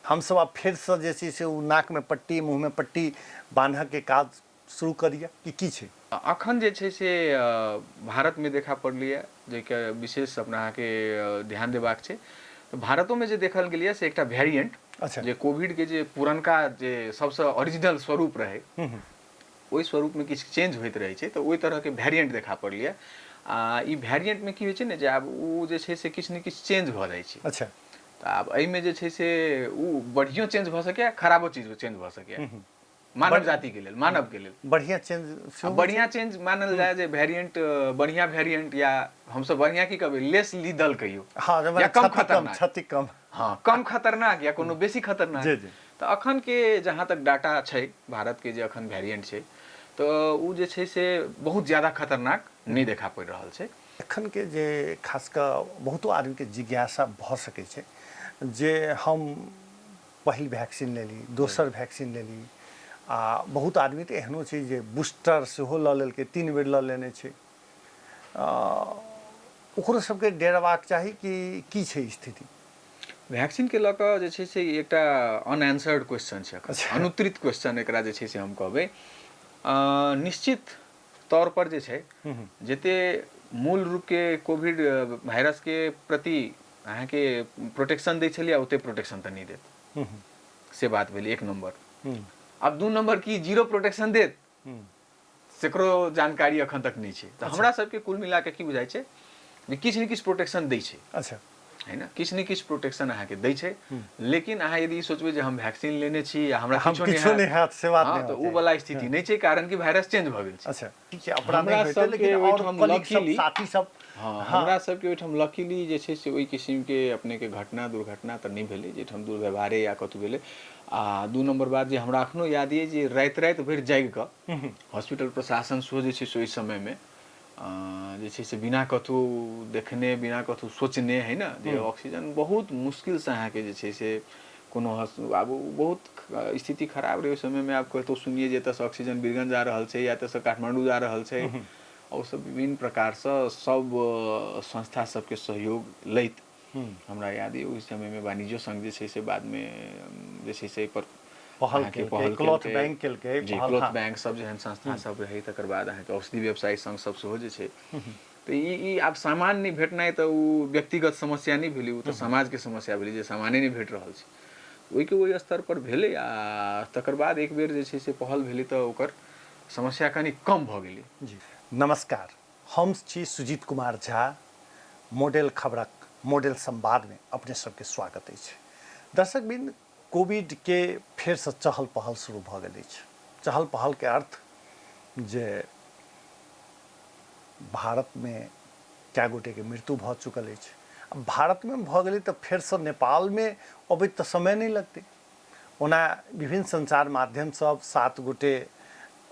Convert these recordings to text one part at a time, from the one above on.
हमसभ आब फेरसँ जे छै से ओ नाकमे पट्टी मुँहमे पट्टी बान्हऽके काज शुरू करिए कि की छै? अखन जे छै से भारतमे देखा पड़लैए जाहिके विशेष अपना अहाँके ध्यान देबाक छै। तऽ भारतोमे जे देखल गेलैए से एकटा वेरिएंट, अच्छा, जे कोविडके जे पुरनका जे सबसँ ओरिजिनल स्वरूप रहै ओहि स्वरूपमे किछु चेंज होइत रहै छै, तऽ ओहि तरहके वेरिएंट देखा पड़लैए। आ ई वेरिएंटमे की होइ छै ने जे आब ओ जे छै से किछु ने किछु चेंज भऽ जाइ छै। अच्छा। तऽ आब एहिमे जे छै से ओ बढ़ियो चेंज भऽ सकैए, खराबो चीज चेंज भऽ सकैए मानव जातिके लेल, मानवके लेल। बढ़िया चेंज, बढ़िया चेंज मानल जाय जे वेरिएंट, बढ़िया वेरिएंट, या हमसब बढ़िया की कहबै, लेस लीदल कहियो। हाँ, या कम खतरनाक, क्षति कम, हाँ, कम खतरनाक या कोनो बेसी खतरनाक। जी जी। तऽ अखन के जहाँ तक डाटा छै भारत के जे अखन वेरिएंट छै तऽ ओ जे छै से बहुत ज्यादा खतरनाक नहि देखा पड़ि रहल छै। एखन के जे खास कऽ बहुतो आदमी के जिज्ञासा भऽ सकै छै जे हम पहिल वैक्सीन लेली, दोसर वैक्सीन लेली, आ बहुत आदमी तऽ एहनो छै जे बूस्टर सेहो लऽ लेलकै, 3 बेर लऽ लेने छै, ओकरो सबके डेराबाक चाही कि की छै स्थिति? वैक्सीन के लऽ कऽ जे छै से एकटा अनएंसर्ड क्वेश्चन छै अखन, अनुत्तरित क्वेश्चन एकरा जे छै से हम कहबै। निश्चित तौर पर जे छै जते मूल रूप के कोविड वायरस के प्रति अहाँके प्रोटेक्शन दै छलियै ओते प्रोटेक्शन तऽ नहि देत, से बात भेलै एक नंबर। आब 2 नंबर की जीरो प्रोटेक्शन देत सेकरो जानकारी अखन तक नहि छै। तऽ हमरा सबके कुल मिला के की बुझाइ छै जे किछु ने किछु प्रोटेक्शन दै छै। अच्छा। है ना, किछु ने किछु प्रोटेक्शन अहाँके दै छै, लेकिन अहाँ यदि ई सोचबै जे हम वैक्सीन लेने छी या हमरा किछो नहि हैत, से बात नहि, तऽ ओ वाला स्थिति नहि छै, कारण कि वायरस चेंज भऽ गेल छै। अच्छा, ठीक छै, अपना नहि होइतै, लेकिन और कलीग सब, साथी सब। हाँ, हमरा सबके ओहिठाम लकीली जे छै से ओहि किसिमके अपनेके घटना दुर्घटना तऽ नहि भेलै जाहिठाम दुर्व्यवहारे या कतहु भेलै। आ 2 नंबर बात जे हमरा अखनो याद यऽ जे राति राति भरि जागि कऽ हॉस्पिटल प्रशासन सेहो जे छै से ओहि समयमे जे छै से बिना कतहु देखने बिना कतहु सोचने, है ना, जे ऑक्सीजन बहुत मुश्किलसँ अहाँके जे छै से कोनो आब बहुत स्थिति खराब रहै ओहि समयमे। आब कतहु सुनियै जे एतऽसँ ऑक्सीजन बीरगंज जा रहल छै या एतऽसँ काठमाण्डू जा रहल छै, आ ओसब विभिन्न प्रकारसँ सब संस्था सबके सहयोग लैत हमरा याद यऽ ओहि समयमे वाणिज्यो संघ जे छै से बादमे जे छै से एहिपर पहल केलकै, क्लॉथ बैंक केलकै जी, क्लॉथ बैंक सब जेहन संस्था सब रहै। तकर बाद अहाँके औषधि व्यवसायी संघ सब सेहो जे छै, तऽ ई आब सामान नहि भेटनाइ तऽ ओ व्यक्तिगत समस्या नहि भेलै, ओ तऽ समाजके समस्या भेलै जे सामाने नहि भेट रहल छै। ओहिके ओहि स्तर पर भेलै। आ तकर बाद एक बेर जे छै से पहल भेलै तऽ ओकर समस्या कनि कम भऽ गेलै। जी नमस्कार, हम छी सुजीत कुमार झा, मॉडल खबरक मॉडल संवादमे अपने सबके स्वागत अछि। दर्शकवृंद, कोविड के फेरसँ चहल पहल शुरू भऽ गेल अछि। चहल पहल के अर्थ जे भारतमे कए गोटेके मृत्यु भऽ चुकल अछि। भारतमे भऽ गेलै तऽ फेरसँ नेपालमे अबैत तऽ समय नहि लगतै। ओना विभिन्न संचार माध्यम सब 7 गोटे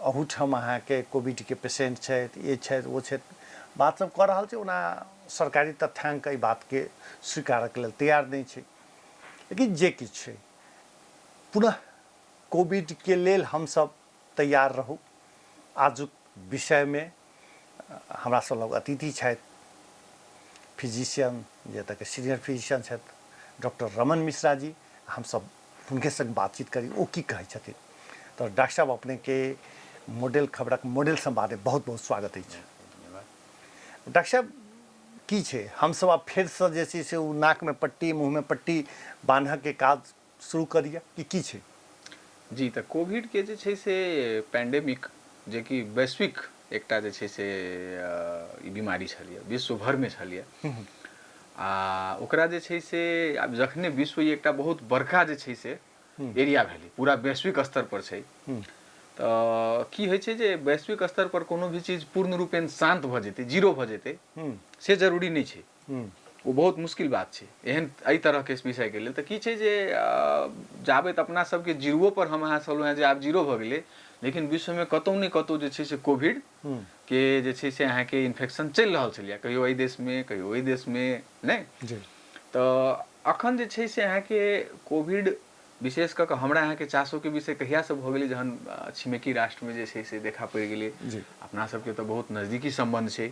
अहूठाम अहाँके कोविडके पेशेंट छथि, ई छथि, ओ छथि, बात सब कऽ रहल छै। ओना सरकारी तथ्यांक एहि बातके स्वीकारक लेल तैयार नहि छै, लेकिन जे किछु छै, पुनः कोविडके लेल हमसब तैयार रहू। आजुक विषयमे हमरा सब लग अतिथि छथि फिजिशियन, जे एतऽके सीनियर फिजिशियन छथि, डॉक्टर रमन मिश्रा जी। हमसब हुनके संग बातचीत करी, ओ की कहै छथिन। तऽ डॉक्टर साहब, अपनेके मॉडल खबरक मॉडल संवादमे बहुत बहुत स्वागत अछि। डॉक्टर साहब, की छै, हमसब आब फेरसँ जे छै से ओ नाकमे पट्टी मुँहमे पट्टी बान्हऽके काज शुरू करिए कि की छै? जी, तऽ कोविडके जे छै से पेंडेमिक जेकि वैश्विक एकटा जे छै से ई बीमारी छलियै, विश्व भरिमे छलियै। आ ओकरा जे छै से आब जखने विश्व ई एकटा बहुत बड़का जे छै से एरिया भेलै, पूरा वैश्विक स्तर पर छै, तऽ की होइ छै जे वैश्विक स्तर पर कोनो भी चीज पूर्ण रूपेण शान्त भऽ जेतै, जीरो भऽ जेतै, से जरूरी नहि छै। ओ बहुत मुश्किल बात छै एहन एहि तरहके विषयके लेल। तऽ की छै जे जाबे अपना सबके जीरो पर हम अहाँ सब जे आब जीरो भऽ गेलै, लेकिन विश्वमे कतहु ने कतहु जे छै से कोविड के जे छै से अहाँके इन्फेक्शन चलि रहल छलैए, कहियो एहि देशमे कहियो ओहि देशमे, नहि तऽ अखन जे छै से अहाँके कोविड विशेष कऽ कऽ हमरा अहाँके चासोके विषय कहियासँ भऽ गेलै, जहन छिमेकी राष्ट्रमे जे छै से देखा पड़ि गेलै। अपना सबके तऽ बहुत नजदीकी सम्बन्ध छै,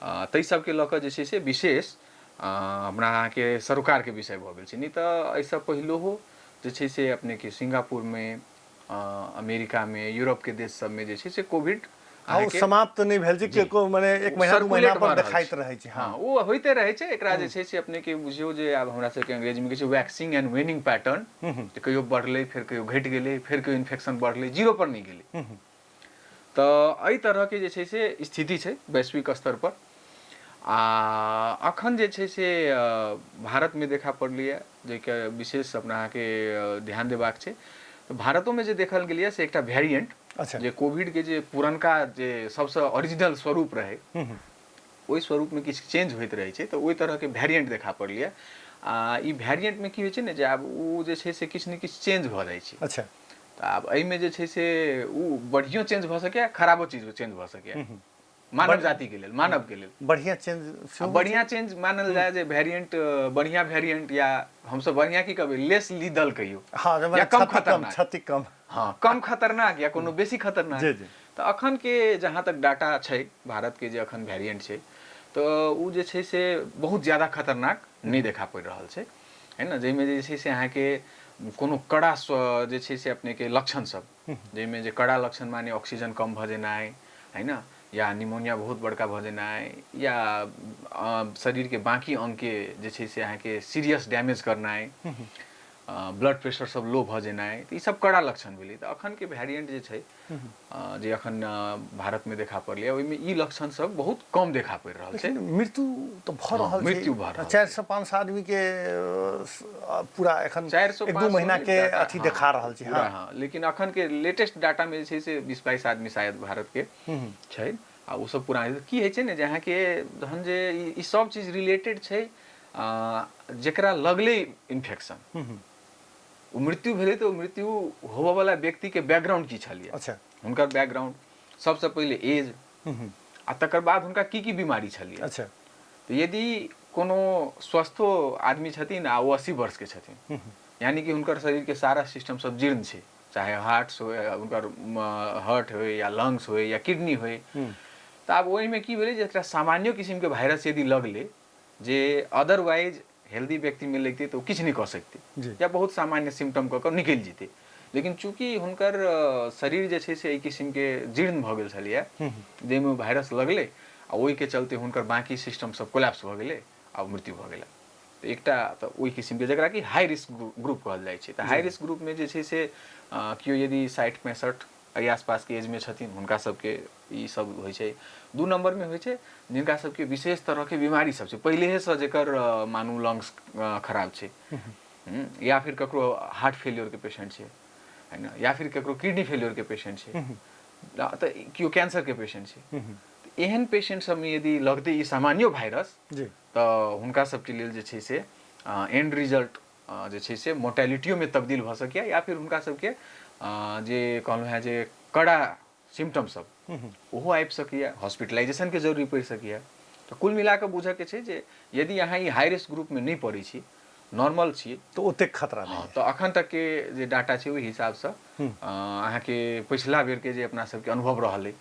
ताहि सबके लऽ कऽ जे छै से विशेष हमरा अहाँके सरोकारके विषय भऽ गेल छै। नहि तऽ एहिसँ पहिलहो जे छै से अपनेके सिंगापुरमे, अमेरिकामे, यूरोपके देश सबमे जे छै से कोविड हँ, ओ समाप्त नहि भेल छै केको, मने एक महीना 2 महीना पर देखाइत रहै छै। हँ, ओ होइते रहै छै। एकरा जे छै से अपनेके बुझियौ जे आब हमरा सबके अंग्रेजीमे कहै छै वैक्सिंग एंड वेनिंग पैटर्न, जे कहियो बढ़लै, फेर कहियो घटि गेलै, फेर कहियो इन्फेक्शन बढ़लै, जीरो पर नहि गेलै। तऽ एहि तरहके जे छै से स्थिति छै वैश्विक स्तर पर। आ अखन जे छै से भारतमे देखा पड़लैए, जाहिके विशेष अपना अहाँके ध्यान देबाक छै। तऽ भारतोमे जे देखल गेलैए से एकटा वेरिएंट। अच्छा। जे कोविड के जे पुरनका जे सबसँ ओरिजिनल स्वरूप रहै, ओहि स्वरूपमे किछु चेंज होइत रहै छै, तऽ ओहि तरहके वेरिएंट देखा पड़लैए। आ ई वेरिएंटमे की होइ छै ने जे आब ओ जे छै से किछु ने किछु चेंज भऽ जाइ छै। अच्छा। तऽ आब एहिमे जे छै से ओ बढ़ियो चेंज भऽ सकैए, खराबो चीज चेंज भऽ सकैए मानव जातिके लेल, मानवके लेल। बढ़िया चेंज, बढ़िया चेंज मानल जाय जे वेरिएंट, बढ़िया वेरिएंट, या हमसब बढ़िया की कहबै, लेस लीदल कहियो। हँ, या कम खतरनाक, क्षति कम। हँ, कम खतरनाक या कोनो बेसी खतरनाक। जी जी। तऽ अखन के जहाँ तक डाटा छै, भारत के जे अखन वेरिएंट छै, तऽ ओ जे छै से बहुत ज्यादा खतरनाक नहि देखा पड़ि रहल छै, है ने? जाहिमे जे छै से अहाँके कोनो कड़ा जे छै से अपनेके लक्षण सब, जाहिमे जे कड़ा लक्षण माने ऑक्सीजन कम भऽ जेनाइ, है ने, या निमोनिया बहुत बड़का भऽ जेनाइ, या शरीरके बाँकी अङ्गके जे छै से अहाँके सीरियस डैमेज करनाइ, ब्लड प्रेशर सब लो भऽ जेनाइ, तऽ ई सब कड़ा लक्षण भेलै। तऽ अखनके वेरिएंट जे छै, जे अखन भारतमे देखा पड़लै, ओहिमे ई लक्षण सब बहुत कम देखा पड़ि रहल छै। मृत्यु तऽ भऽ रहल छै। मृत्यु भऽ रहल। 400-500 आदमी के पूरा एखन 1-2 महीना के अथी देखा रहल छै। हँ, लेकिन अखन के लेटेस्ट डाटा मे जे छै से 20-22 आदमी शायद भारत के छै। आ ओ सब पुरान की होइ छै ने जे अहाँके जहन जे ई सब चीज रिलेटेड छै, जेकरा लगलै इन्फेक्शन, ओ मृत्यु भेलै, तऽ ओ मृत्यु होबऽवला व्यक्तिके बैकग्राउंड की छलियै। अच्छा। हुनकर बैकग्राउंड सबसँ पहिले एज, आ तकर बाद हुनका की की बीमारी छलियै। अच्छा। तऽ यदि कोनो स्वस्थो आदमी छथिन आ ओ 80 वर्षके छथिन, यानी कि हुनकर शरीरके सारा सिस्टम सब जीर्ण छै, चाहे हार्ट होय, हुनकर हार्ट होय या लंग्स होय या किडनी होय, तऽ आब ओहिमे की भेलै जे एकटा सामान्यो किसिमके वायरस यदि लगलै, जे अदरवाइज हेल्दी व्यक्तिमे लगितै तऽ ओ किछु नहि कऽ सकतै या बहुत सामान्य सिम्टम कऽ कऽ निकलि जेतै, लेकिन चूँकि हुनकर शरीर जे छै से एहि किसिमके जीर्ण भऽ गेल छलैए, जाहिमे वायरस लगलै आ ओहिके चलते हुनकर बाँकी सिस्टम सब कोलैप्स भऽ गेलै आ मृत्यु भऽ गेलै। तऽ एकटा तऽ ओहि किसिमके जकरा कि हाई रिस्क ग्रुप कहल जाइ छै। तऽ हाई रिस्क ग्रुपमे जे छै से केओ यदि 60-65 एहि आसपासके एजमे छथिन, हुनका सबके ई सब होइ छै। 2 नम्बरमे होइ छै जिनका सबके विशेष तरहके बीमारी सब छै पहिलेहेसँ, जकर मानू लंग्स खराब छै, या फिर ककरो हार्ट फेल्योरके पेशेंट छै, है ने, या फिर ककरो किडनी फेल्योरके पेशेंट छै, तऽ केओ कैंसरके पेशेंट छै। एहन पेशेंट सबमे यदि लगतै ई सामान्यो वायरस, तऽ हुनका सबके लेल जे छै से एंड रिजल्ट जे छै से मोर्टेलिटियोमे तब्दील भऽ सकैए, या फिर हुनका सबके जे कहलहुँ हेँ जे कड़ा सिम्टम सब ओहो आबि सकैए, हॉस्पिटलाइजेशनके जरूरी पड़ि सकैए। तऽ कुल मिलाकऽ बुझऽके छै जे यदि अहाँ ई हाई रिस्क ग्रुपमे नहि पड़ै छी, नॉर्मल छी, तऽ ओतेक खतरा नहि। तऽ अखन तकके जे डाटा छै ओहि हिसाबसँ अहाँके पछिला बेरके जे अपना सबके अनुभव रहलै,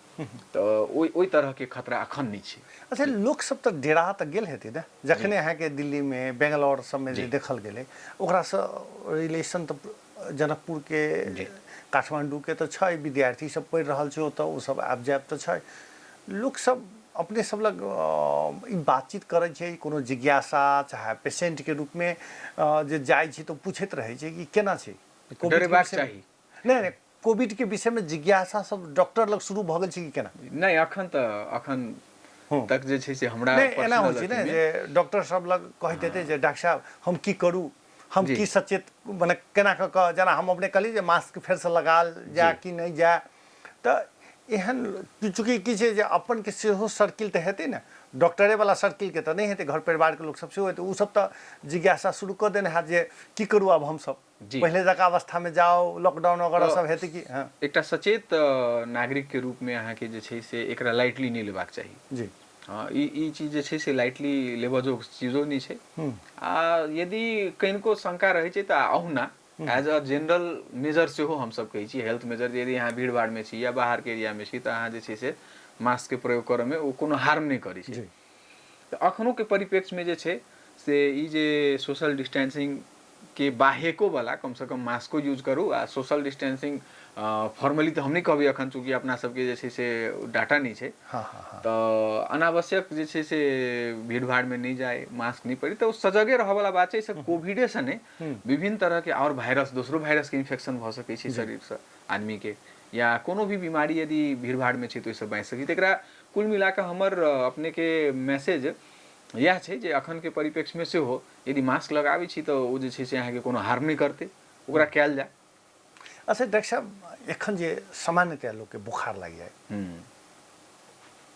तऽ ओहि तरहके खतरा अखन नहि छै। अच्छा, लोक सब तऽ डेरा तऽ गेल हेतै ने जखने अहाँके दिल्लीमे, बेंगलौर सबमे जे देखल गेलै, ओकरासँ रिलेशन तऽ जनकपुरके, काठमाण्डूके तऽ छै, विद्यार्थी सब पढ़ि रहल छै ओतऽ, ओ सब आबि जायब तऽ छै। लोक सब अपने सब लग ई बातचीत करै छै, कोनो जिज्ञासा चाहे पेशेंटके रूपमे जे जाइ छै तऽ पूछैत रहै छै कि केना छै? डरेबाक चाही? नहि नहि, कोविड के विषय में जिज्ञासा सब डॉक्टर लग शुरू भऽ गेल छै कि केना? नहि, अखन तऽ अखन तक जे छै से हमरा नहि एना होइ छै ने जे डॉक्टर सब लग कहैत हेतै जे डॉक्टर साहब, हम की करू, हम की सचेत, मने केना कऽ कऽ, जेना हम अपने कहली जे मास्क फेरसँ लगाल जाय कि नहि जाय, तऽ एहन चूँकि की छै जे अपन के सेहो सर्किल तऽ हेतै ने, डॉक्टरे वाला सर्किल के तऽ नहि हेतै, घर परिवार के लोक सब सेहो हेतै, ओ सब तऽ जिज्ञासा शुरू कऽ देने हैत जे की करू आब हमसब, पहिले जकाँ अवस्था में जाओ, लॉकडाउन वगैरह सब हेतै कि? हँ। एकटा सचेत नागरिक के रूप में अहाँके जे छै से एकरा लाइटली नहि लेबाक चाही। हँ, ई चीज जे छै से लाइटली लेबऽ जोग चीजो नहि छै। आ यदि कनिको शंका रहै छै तऽ अहुना एज अ जेनरल मेजर सेहो हमसब कहै छी, हेल्थ मेजर, यदि अहाँ भीड़ भाड़मे छी या बाहरके एरियामे छी, तऽ अहाँ जे छै से मास्कके प्रयोग करऽमे ओ कोनो हार्म नहि करै छै। तऽ अखनोके परिप्रेक्ष्यमे जे छै से ई जे सोशल डिस्टेंसिंग के के बाहेको वाला कमसँ कम मास्को यूज करू आ सोशल डिस्टेंसिंग फॉर्मली तऽ हम नहि कहबै अखन, चूँकि अपना सबके जे छै से डाटा नहि छै। हँ हँ हँ तऽ अनावश्यक जे छै से भीड़ भाड़मे नहि जाय, मास्क नहि पहिरी, तऽ ओ सजगे रहयवला बात छै। एहिसँ कोविडेसँ नहि, विभिन्न तरहके आओर वायरस, दोसरो वायरसके इन्फेक्शन भऽ सकै छै शरीरसँ आदमीके, या कोनो भी बीमारी यदि भीड़ भाड़मे छै तऽ ओहिसँ बाँचि सकै। तऽ एकरा कुल मिलाकऽ हमर अपनेके मैसेज इएह छै जे अखनके परिप्रेक्ष्यमे सेहो यदि मास्क लगाबै छी तऽ ओ जे छै से अहाँके कोनो हार्म नहि करतै, ओकरा कयल जाय। अच्छा डॉक्टर साहब, एखन जे सामान्यतया लोकके बोखार लागि जाय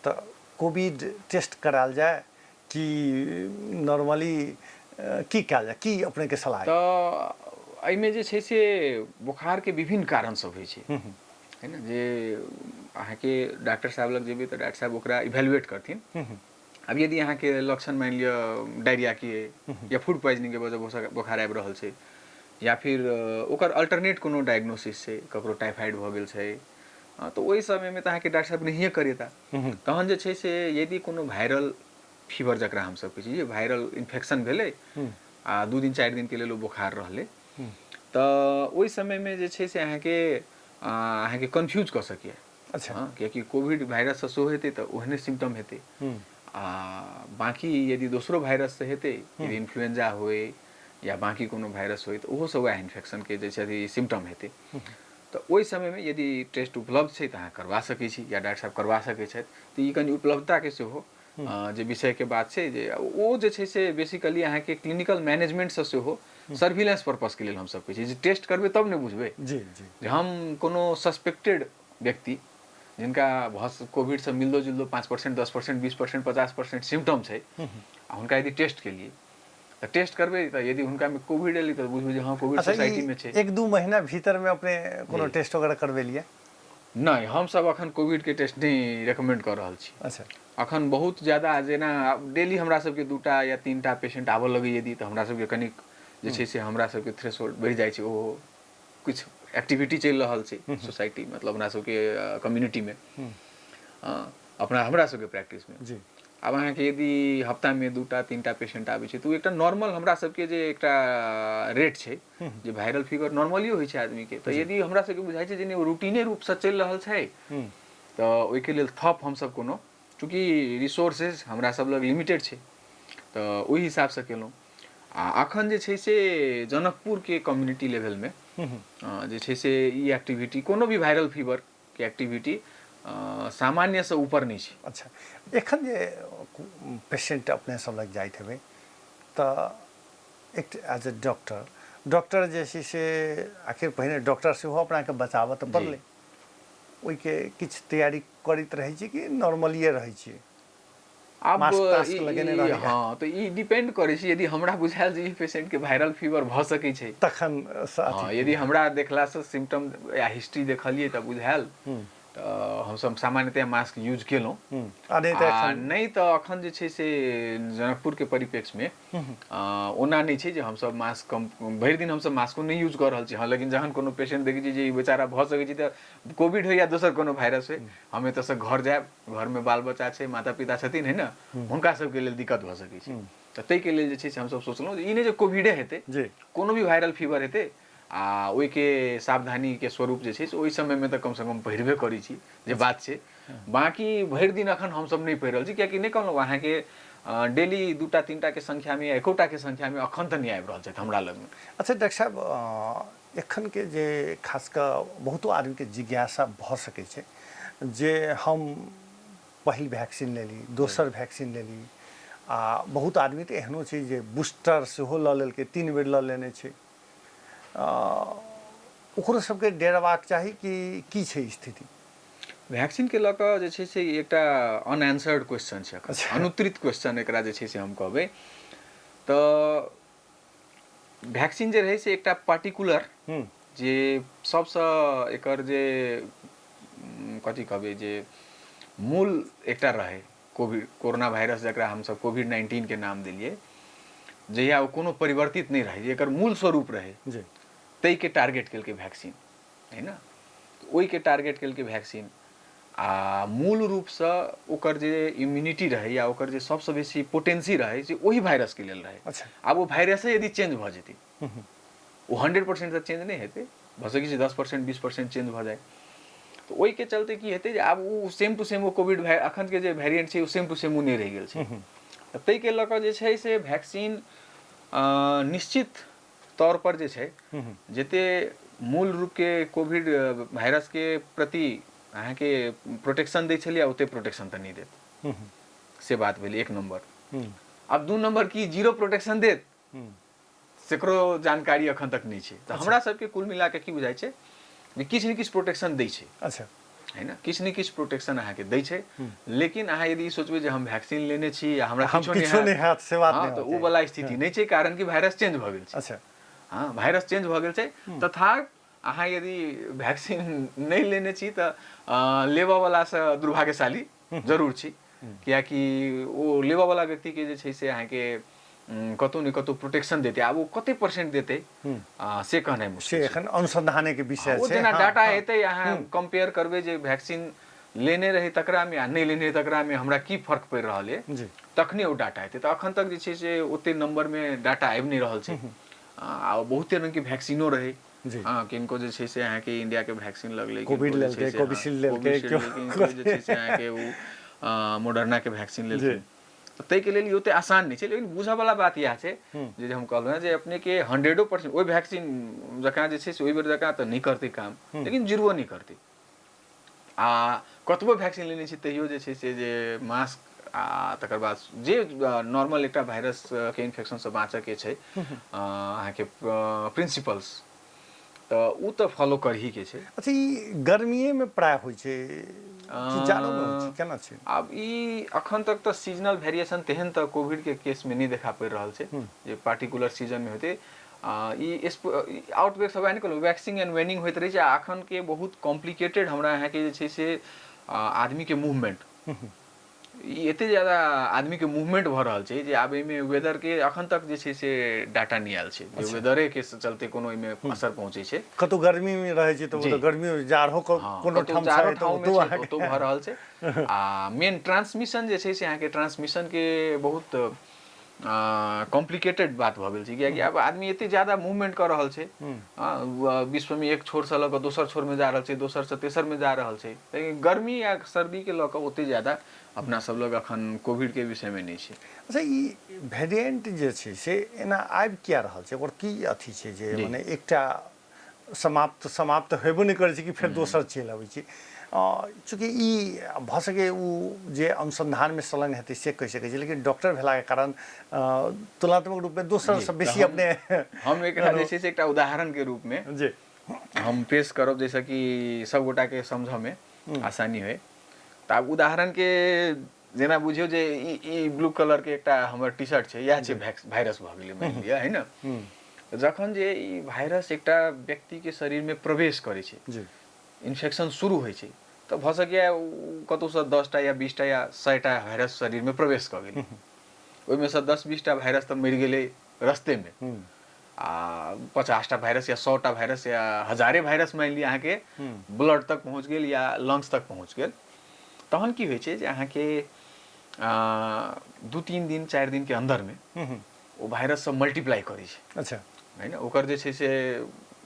तऽ कोविड टेस्ट करायल जाय कि नॉर्मली की कयल जाय, की अपनेके सलाह? तऽ एहिमे जे छै से बोखारके विभिन्न कारण सब होइ छै, है ने, जे अहाँके डॉक्टर साहब लग जेबै तऽ डॉक्टर साहब ओकरा इवेलुएट करथिन। आब यदि अहाँके लक्षण मानि लिअ डायरियाके या फूड पॉइजनिंगके वजह बोखार आबि रहल छै, या फिर ओकर अल्टरनेट कोनो डायग्नोसिस छै, ककरो टाइफाइड भऽ गेल छै, तऽ ओहि समयमे तऽ अहाँके डॉक्टर साहब नहिए करेता। तहन जे छै से यदि कोनो वायरल फीवर जकरा हमसब कहै छी, जे वायरल इन्फेक्शन भेलै आ 2 दिन 4 दिनके लेल ओ बोखार रहलै, तऽ ओहि समयमे जे छै से अहाँके अहाँके कन्फ्यूज कऽ सकैए। अच्छा। कियाकि कोविड वायरससँ सेहो हेतै तऽ ओहने सिम्टम हेतै, आ बाँकी यदि दोसरो वायरससँ हेतै, यदि इन्फ्लुएंजा होइ या बाँकी कोनो वायरस होइ, तऽ ओहोसँ वएह इन्फेक्शनके जे छै अथी सिम्टम हेतै। तऽ ओहि समयमे यदि टेस्ट उपलब्ध छै तऽ अहाँ करबा सकै छी या डॉक्टर साहब करबा सकै छथि। तऽ ई कनि उपलब्धताके सेहो जे विषयके बात छै, जे ओ जे छै से बेसिकली अहाँके क्लिनिकल मैनेजमेंटसँ सेहो सर्विलेंस पर्पसके लेल हमसब कहै छी जे टेस्ट करबै तब ने बुझबै। जी जी। जे हम कोनो सस्पेक्टेड व्यक्ति जिनका भऽ कोविडसँ मिलदो जुलदो 5%, 10%, 20%, 50% सिम्टम छै, आ हुनका यदि टेस्ट केलियै तऽ टेस्ट करबै तऽ यदि हुनकामे कोविड एलै तऽ बुझबै जे हँ कोविड सोसाइटीमे छै। 1-2 महीना भीतरमे अपने कोनो टेस्ट वगैरह करबेलियै? नहि, हमसब अखन कोविडके टेस्ट नहि रिकमेंड कऽ रहल छी। अच्छा। अखन बहुत ज्यादा जेना डेली हमरा सबके 2टा या 3टा पेशेंट आबऽ लगै यदि, तऽ हमरा सबके कनिक जे छै से हमरा सबके थ्रेशोल्ड बढ़ि जाइ छै। ओहो किछु एक्टिविटी चलि रहल छै सोसाइटी, मतलब अपना सबके कम्युनिटीमे, अपना हमरा सबके प्रैक्टिसमे। जी। आब अहाँके यदि हफ्तामे 2टा 3टा पेशेंट आबै छै तऽ ओ एकटा नॉर्मल हमरा सबके जे एकटा रेट छै, जे वायरल फीवर नॉर्मलियो होइ छै आदमीके, तऽ यदि हमरा सबके बुझाइ छै जे नहि ओ रूटीने रूपसँ चलि रहल छै, तऽ ओहिके लेल थप हमसब कोनो, चूँकि रिसोर्सेज हमरा सब लग लिमिटेड छै, तऽ ओहि हिसाबसँ केलहुँ। आ अखन जे छै से जनकपुरके कम्युनिटी लेवलमे जे छै से ई एक्टिविटी, कोनो भी वायरल फीवरके एक्टिविटी सामान्यसँ ऊपर नहि छै। अच्छा, एखन जे पेशेंट अपने सब लग जाइत हेबै तऽ एक एज ए डॉक्टर, डॉक्टर जे छै से आखिर पहिने डॉक्टर सेहो अपनाके बचाबऽ तऽ पड़लै, ओहिके किछु तैयारी करैत रहै छी कि नॉर्मलिए रहै छी? आब मास्क तास्क लगेने रहलियै? हँ, तऽ ई डिपेंड करै छै। यदि हमरा बुझायल जे ई पेशेंटके वायरल फीवर भऽ सकै छै तखन। हँ, यदि हमरा देखलासँ सिम्टम या हिस्ट्री देखलियै तऽ बुझायल, तऽ हमसब सामान्यतया मास्क यूज केलहुँ। आ नहि तऽ अखन जे छै से जनकपुरके परिप्रेक्ष्यमे ओना नहि छै जे हमसब मास्क कम भरि दिन हमसब मास्को नहि यूज कऽ रहल छी। हँ, लेकिन जहन कोनो पेशेंट देखै छी जे ई बेचारा भऽ सकै छै तऽ कोविड होइ या दोसर कोनो वायरस होइ, हम एतऽसँ घर जायब, घरमे बाल बच्चा छै, माता पिता छथिन, है ने, हुनका सबके लेल दिक्कत भऽ सकै छै। तऽ ताहिके लेल जे छै से हमसब सोचलहुँ जे ई नहि जे कोविडे हेतै, कोनो भी वायरल फीवर हेतै, आ ओहिके सावधानीके स्वरूप जे छै से ओहि समयमे तऽ कमसँ कम पहिरबे करै छी, जे बात छै। बाँकी भरि दिन अखन हमसब नहि पहिर रहल छी, कियाकि नहि कहलहुँ अहाँके डेली 2टा 3टाके संख्यामे या 1टाके संख्यामे अखन तऽ नहि आबि रहल छथि हमरा लगमे। अच्छा डॉक्टर साहब, एखनके जे खास कऽ बहुतो आदमीके जिज्ञासा भऽ सकै छै जे हम पहिल वैक्सीन लेली, दोसर वैक्सीन लेली, आ बहुत आदमी तऽ एहनो छै जे बूस्टर सेहो लऽ लेलकै, 3 बेर लऽ लेने छै, ओकरो सबके डेराबाक चाही कि की छै स्थिति? वैक्सीनके लऽ कऽ जे छै से एकटा अनएन्सर्ड क्वेश्चन छै, अनुत्तरित क्वेश्चन एकरा जे छै से हम कहबै। तऽ वैक्सीन जे रहै से एकटा पर्टिकुलर जे सबसँ एकर जे कथी कहबै जे मूल एकटा रहै कोविड कोरोना वायरस, जकरा हमसब कोविड-19 के नाम देलियै, जहिया ओ कोनो परिवर्तित नहि रहै, एकर मूल स्वरूप रहै, ताहिके टारगेट केलकै वैक्सीन, है ने, ओहिके टारगेट केलकै वैक्सीन। आ मूल रूपसँ ओकर जे इम्यूनिटी रहै या ओकर जे सबसँ बेसी पोटेंसी रहै से ओहि वायरसके लेल रहै। अच्छा। आब ओ वायरसे यदि चेंज भऽ जेतै ओ 100% तऽ चेंज नहि हेतै, भऽ सकै छै 10% 20% चेंज भऽ जाय। तऽ ओहिके चलते की हेतै जे आब ओ सेम टू सेम ओ कोविड अखनके जे वेरिएंट छै ओ सेम टू सेम ओ नहि रहि गेल छै। तऽ ताहिके लऽ कऽ जे छै से वैक्सीन निश्चित तौर पर जे छै जते मूल रूपके कोविड वायरसके प्रति अहाँके प्रोटेक्शन दै छलियै ओते प्रोटेक्शन तऽ नहि देत, से बात भेलै एक नम्बर। आब दू नम्बर की जीरो प्रोटेक्शन देत सेकरो जानकारी अखन तक नहि छै। तऽ हमरा सबके कुल मिला कऽ की बुझाइ छै जे किछु ने किछु प्रोटेक्शन दै छै। अच्छा, है ना, किछु ने किछु प्रोटेक्शन अहाँके दै छै। लेकिन अहाँ यदि ई सोचबै जे हम वैक्सीन लेने छी या हमरा हम किछो नहि किछो नहि हैत, हैत से बात हँ नहि तऽ होबाक ओ चाही। वाला स्थिति नहि छै, कारण कि वायरस चेंज भऽ गेल छै। अच्छा, हँ, वायरस चेंज भऽ गेल छै। तथा अहाँ यदि वैक्सीन नहि लेने छी तऽ लेबऽवलासँ दुर्भाग्यशाली जरूर छी, कियाकि ओ लेबऽवला व्यक्तिके जे छै से अहाँके कतहु ने कतहु प्रोटेक्शन देतै। आब ओ कते परसेंट देतै से कहनाइ से मुश्किल छै। एखन अनुसंधाने के विषय ओ छै। जेना हँ, डाटा हँ। एतै, अहाँ कम्पेयर करबै जे वैक्सीन लेने रही तकरामे आ नहि लेने रही तकरामे हमरा की फर्क पड़ि रहल अइ, जी। तखने ओ डाटा एतै। तऽ अखन तक जे छै से ओते नम्बरमे डाटा आबि नहि रहल छै। आ बहुते रङ्गके वैक्सीनो रहै। जी। हँ, किनको जे छै से अहाँके इंडियाके वैक्सीन लगलै, कोविड किनको जे छै लेलकै, से, हँ, कोविशील्ड लेलकै, कोविशील्ड केओ लेलकै, किनको जे छै से अहाँके ओ मोडर्नाके वैक्सीन लेलखिन। तऽ ताहिके लेल ई ओते आसान नहि छै। लेकिन बुझऽवला बात इएह छै जे हम कहलहुँ हेँ जे अपनेके 100% ओहि वैक्सीन जकाँ जे छै से ओहि बेर जकाँ तऽ नहि करतै काम, लेकिन जीरो नहि करतै। आ कतबो वैक्सीन लेने छी तैयो जे छै से जे मास्क आ तकर बाद जे नॉर्मल एकटा वायरसके इन्फेक्शनसँ बाँचऽके छै अहाँके प्रिंसिपल्स, तऽ ओ तऽ फॉलो करहीके छै। अच्छा, ई गर्मिएमे प्राय होइ छै कि जाड़ोमे होइ छै, केना छै? आब ई अखन तक तऽ सीजनल वेरिएशन तेहन तऽ कोविडके केसमे नहि देखा पड़ि रहल छै जे पार्टिकुलर सीजनमे हेतै। ई आउटब्रेक सब नहि कहलहुँ, वैक्सिंग एंड वेनिंग होइत रहै छै। आ अखनके बहुत कॉम्प्लिकेटेड हमरा अहाँके जे छै से आदमीके मूवमेंट, ई एते ज्यादा आदमीके मूवमेंट भऽ रहल छै जे आब एहिमे वेदरके अखन तक जे छै से डाटा नहि आयल छै जे वेदरेके चलते कोनो एहिमे असर पहुँचै छै। कतहु गर्मीमे रहै छै तऽ ओ तऽ गर्मी जाड़ो कोनो कतहु ठाम जाड़ो छै तऽ ठाममे ओतहु छै तऽ अहाँके ओतहु भऽ रहल छै। आ मेन ट्रांसमिशन जे छै से अहाँके ट्रांसमिशनके बहुत कॉम्प्लिकेटेड बात भऽ गेल छै, कियाकि आब आदमी एते ज्यादा मूवमेंट कऽ रहल छै, विश्वमे एक छोरसँ लऽ कऽ दोसर छोरमे जा रहल छै, दोसरसँ तेसरमे जा रहल छै। लेकिन गर्मी या सर्दीके लऽ कऽ ओते ज्यादा अपना सब लग अखन कोविडके विषयमे नहि छै। अच्छा, ई वेरिएंट जे छै से एना आबि किया रहल छै, ओकर की अथी छै जे जी। मने एकटा समाप्त समाप्त हेबो नहि करै छै कि फेर दोसर चलि अबै छै? चूँकि ई भऽ सकै ओ जे अनुसन्धानमे संलग्न हेतै से कहि सकै छै, लेकिन डॉक्टर भेलाके कारण तुलनात्मक रूपमे दोसरसँ तऽ बेसी अपने हम एकरा जे छै से एकटा उदाहरणके रूपमे जी हम पेश करब जाहिसँ कि सबगोटाके समझऽमे आसानी होइ। तऽ आब उदाहरणके जेना बुझियौ जे ई ब्लू कलरके एकटा हमर टी शर्ट छै, इएह छै वायरस भऽ गेलै मानि लिअ, है ने। जखन जे ई वायरस एकटा व्यक्तिके शरीरमे प्रवेश करै छै, जी। इन्फेक्शन शुरू होइ छै, तऽ भऽ सकैए ओ कतहुसँ 10टा या 20टा या 100टा वायरस शरीरमे प्रवेश कऽ गेलै, ओहिमे सँ 10-20टा वायरस तऽ मरि गेलै रस्तेमे, आ 50टा वायरस या 100टा वायरस या हजारे वायरस मानि लिअ अहाँके ब्लड तक पहुँच गेल या लंग्स तक पहुँच गेल। तहन की होइ छै जे अहाँके 2-3 दिन 4 दिनके अन्दरमे ओ वायरस सब मल्टीप्लाई करै छै। अच्छा, है ने, ओकर जे छै से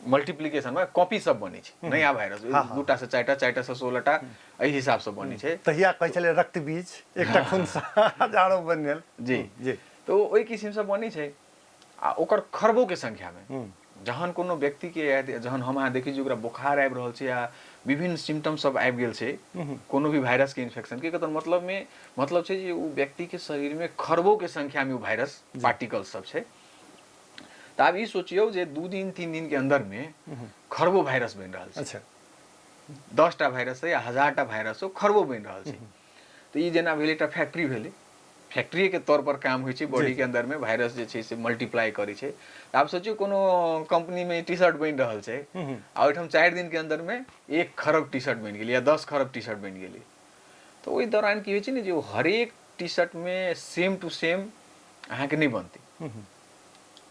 मल्टीप्लिकेशन कॉपी सब बनै छै, नया वायरस 2टा से 4टा, 4टा से 16टा, एहि हिसाबसँ बनै छै। तहिया कहै छलै रक्त बीज एकटा खूनसँ हजारो बनि गेल। जी जी। तऽ ओ ओहि किसिमसँ बनै छै आ ओकर खरबोके संख्यामे जहन कोनो व्यक्तिके, जहन हम अहाँ देखै छी ओकरा बोखार आबि रहल छै या विभिन्न सिम्टम सब आबि गेल छै कोनो भी वायरसके इन्फेक्शनके, तऽ मतलब छै जे ओ व्यक्तिके शरीरमे खरबोके संख्यामे ओ वायरस पार्टिकल सब छै। तऽ आब ई सोचियौ जे 2 दिन 3 दिनके अन्दरमे खरबो वायरस बनि रहल छै। अच्छा, 10टा वायरस है या 1000टा वायरस हो, खरबो बनि रहल छै। तऽ ई जेना भेलै एकटा फैक्ट्री भेलै, फैक्ट्रीके तौर पर काम होइ छै, बॉडीके अन्दरमे वायरस जे छै से मल्टीप्लाई करै छै। आब सोचियौ कोनो कंपनीमे टी शर्ट बनि रहल छै आ ओहिठाम 4 दिनके अन्दरमे 1 खरब टी शर्ट बनि गेलै या 10 खरब टी शर्ट बनि गेलै, तऽ ओहि दौरान की होइ छै ने जे हरेक टी शर्टमे सेम टू सेम अहाँके नहि बनतै।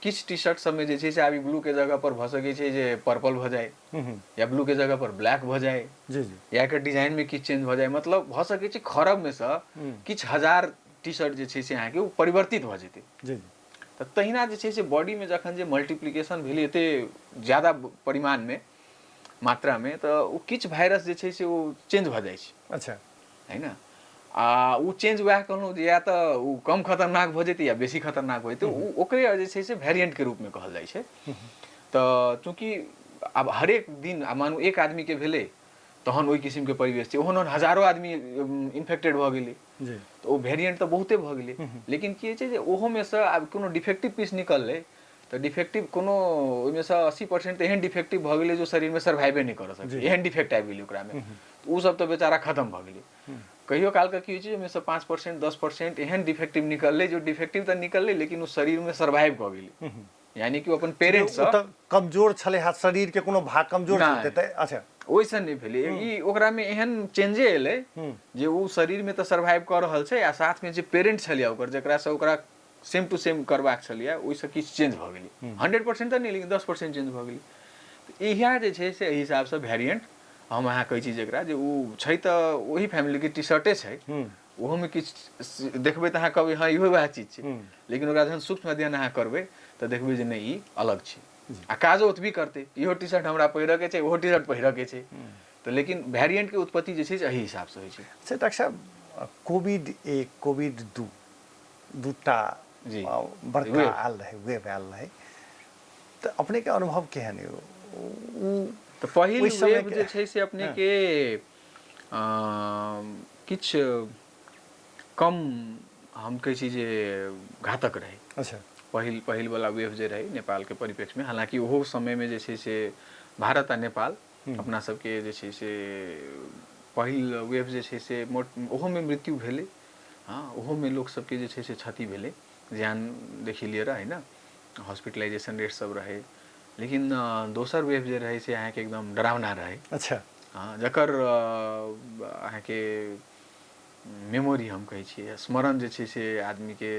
किछु टी शर्ट सबमे जे छै से आब ई ब्लू के जगह पर भऽ सकै छै जे पर्पल भऽ जाय, या ब्लू के जगह पर ब्लैक भऽ जाय, जी जी, या एकर डिजाइन में किछु चेंज भऽ जाय। मतलब भऽ सकै छै खरब में सँ किछु हजार टी शर्ट जे छै से अहाँके ओ परिवर्तित भऽ जेतै। जी जी। तऽ तहिना जे छै से बॉडीमे जखन जे मल्टीप्लिकेशन भेलै एते ज्यादा परिमाणमे, मात्रामे, तऽ ओ किछु वायरस जे छै से ओ चेंज भऽ जाइ छै। अच्छा। है ने? आ ओ चेंज वएह कहलहुँ जे या तऽ ओ कम खतरनाक भऽ जेतै या बेसी खतरनाक भऽ जेतै, ओ ओकरे जे छै से वेरिएंटके रूपमे कहल जाइ छै। तऽ चूँकि आब हरेक दिन आ मानू एक आदमीके भेलै तहन ओहि किसिमके परिवेश छै, ओहन ओहन हजारो आदमी इन्फेक्टेड भऽ गेलै तऽ ओ वेरिएंट तऽ बहुते भऽ गेलै। लेकिन की होइ छै जे ओहोमे सँ आब कोनो डिफेक्टिव पीस निकललै तऽ डिफेक्टिव कोनो ओहिमे सँ 80% तऽ एहन डिफेक्टिव भऽ गेलै जो शरीरमे सर्वाइवे नहि कऽ सकै, एहन डिफेक्ट आबि गेलै ओकरामे, तऽ ओ सब तऽ बेचारा खतम भऽ गेलै। कहियो कालके की होइ छै ओहिमे सँ 5% 10% एहन डिफेक्टिव निकललै जो डिफेक्टिव तऽ निकललै लेकिन ओ शरीरमे सर्वाइव कऽ गेलै, यानी कि ओ अपन पेरेंट्स ओ तऽ कमजोर छलै हा, शरीर के कोनो भाग कमजोर छलै तऽ अच्छा ओहिसँ नहि भेलै ई, ओकरामे एहन चेंजे एलै जे ओ शरीरमे तऽ सर्वाइव कऽ रहल छै आ साथमे जे पेरेंट छलै ओकर जकरासँ ओकरा सेम टू सेम करबाक छलैए ओहिसँ किछु चेंज भऽ गेलै, 100% तऽ नहि लेकिन 10% चेंज भऽ गेलै। तऽ इएह जे छै से एहि हिसाबसँ वेरिएंट हम अहाँ कहै छी जकरा जे ओ छै तऽ ओही फैमिलीके टी शर्टे छै, ओहोमे किछु देखबै तऽ अहाँ कहबै हँ इहो वएह चीज छै, लेकिन ओकरा जहन सूक्ष्म अध्ययन अहाँ करबै तऽ देखबै जे नहि ई अलग छै आ काजो ओतबी करतै, इहो टी शर्ट हमरा पहिरऽके छै ओहो टी शर्ट पहिरऽके छै, तऽ लेकिन वेरिएंटके उत्पत्ति जे छै से एहि हिसाबसँ होइ छै। अच्छा डॉक्टर साहब, कोविड 1 कोविड 2 दूटा जी बड़का आयल रहै, वेव आयल रहै, तऽ अपनेके अनुभव केहन यौ? तऽ पहिल वेव जे छै से अपनेके किछु कम हम कहै छी जे घातक रहै। अच्छा। पहिल पहिल वाला वेव जे रहै नेपालके परिप्रेक्ष्यमे, हालाँकि ओहो समयमे जे छै से भारत आ नेपाल अपना सबके जे छै से पहिल वेव जे छै से ओहोमे मृत्यु भेलै, हँ ओहोमे लोक सबके जे छै से क्षति भेलै, जान देखी लिअ रहै ने, हॉस्पिटलाइजेशन रेट सब रहै, लेकिन दोसर वेव जे रहै से अहाँके एकदम डरावना रहै। अच्छा। हँ, जकर अहाँके मेमोरी हम कहै छियै, स्मरण जे छै से आदमीके